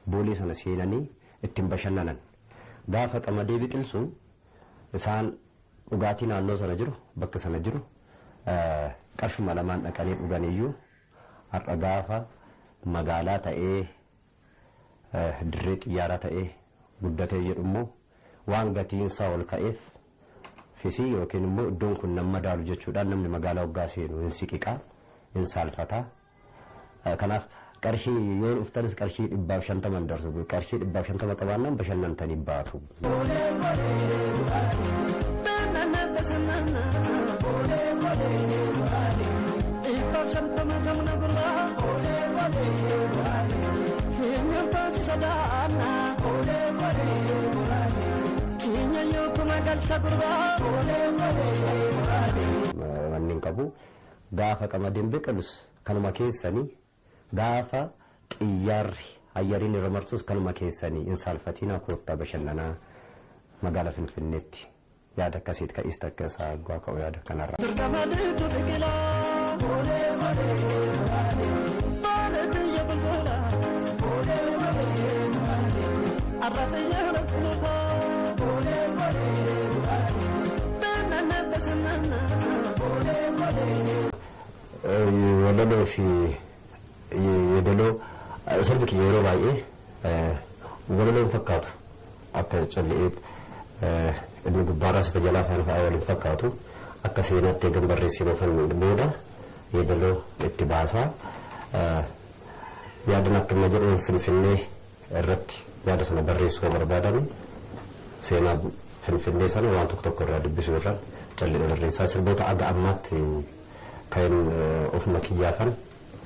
Boolee sana seenanii ittiin bashannanan. Gaafa qamadii biqilsu isaan dhugaatii naannoo sana jiru bakka sana jiru qarshuma lamaan dhaqanii dhuganiyyuu har'a gaafa magaalaa ta'ee dirree xiyyaaraa ta'ee guddatee jedhu immoo waan gatiinsaa ol ka'eef fisii yookiin immoo iddoon kun nama madaalu jechuudhaan namni magaalaa hoggaa seenu hin siqiqaa hin saalfataa. Kanaaf qarshii yoo dhuftanis qarshii 150 darsu qarshii 150 qabaannaan bashannantanii baatu. Wanni hin qabu gaafa qamadiin biqilus kanuma keessanii gaafa xiyyaarri ayyariin irra marsus kanuma keessanii hin saalfatinaa koottaa bashannanaa magaalaa Finfinneetti yaada akkasiit ka'is takka isaa guwaa ka'u yaada kanarra. Walaloo fi yeedaloo sirbi kiyya yeroo baay'ee walaloo hin fakkaatu akka calleetti inni gubbaarraas isa jalaa faana fa'aa waliin fakkaatu akka seenaatti eegan barreessee fan booda yeedaloo itti baasaa yaadan akkuma jedhu Finfinnee irratti yaada sana barreessuu barbaadan seenaa Finfinnee sana waan tokko tokko irraa dubbisuu irraan callee barreessaa sirboota aga ammaatti kan ofuma kiyyaafan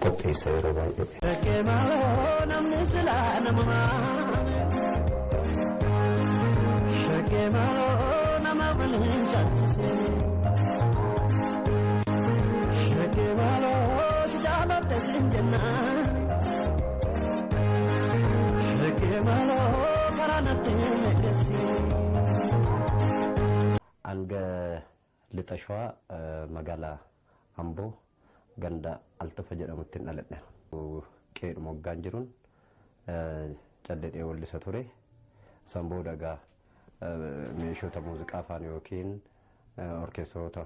qopheessa yeroo baay'ee. Hanga lixa shawaa magaalaa Amboo ganda Altafa jedhamutti dhaladhe. Qeedhuma hoggaan jiruun calleedhee wallisa ture. San booda egaa meeshota muuziqaa faana yookiin orkeestroota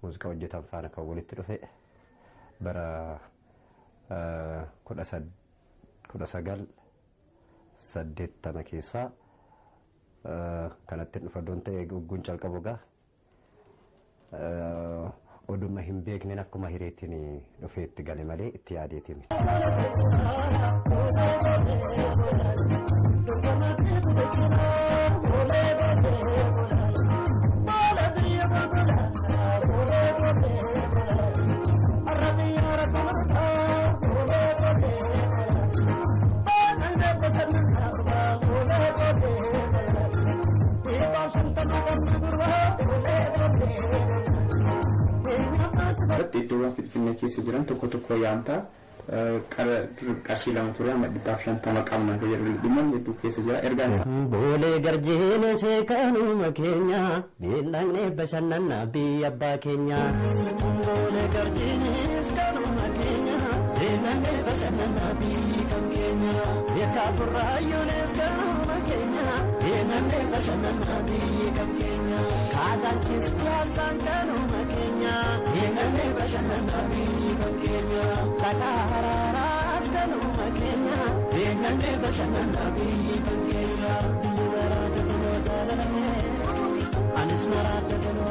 muuziqaa hojjetan faana kan walitti dhufe bara 1980 keessaa kanatti dhufa doon ta'e gugguun calqabu egaa oduma hin beekneen akkuma hireettiin dhufee itti gale malee itti yaadeetiin. Iddoowwan Finfinnee keessa jiran tokko tokko yaamtaa qarshii 2 ture amma 150 qabna kan jedhu dhimmoonni hedduu keessa jira ergaan isaa. Boolee garjiine seekanuma keenya beellanne bashannanna biyya abbaa keenya. Boolee garjiine seekanuma keenya beellanne bashannanna biyyi kan keenya. Beekaa burraayyoon seekanuma keenya beellanne bashannanna biyyi kan keenya. Kaasaanchis piyaasaan kanuma keenya beellanne bashannanna biyyi kan keenya. Dhagaa haraaraas kanuma keenya beellanne bashannanna biyyi kan keenya. Biyyi maraata kunoo jaalalame anis maraata kunoo.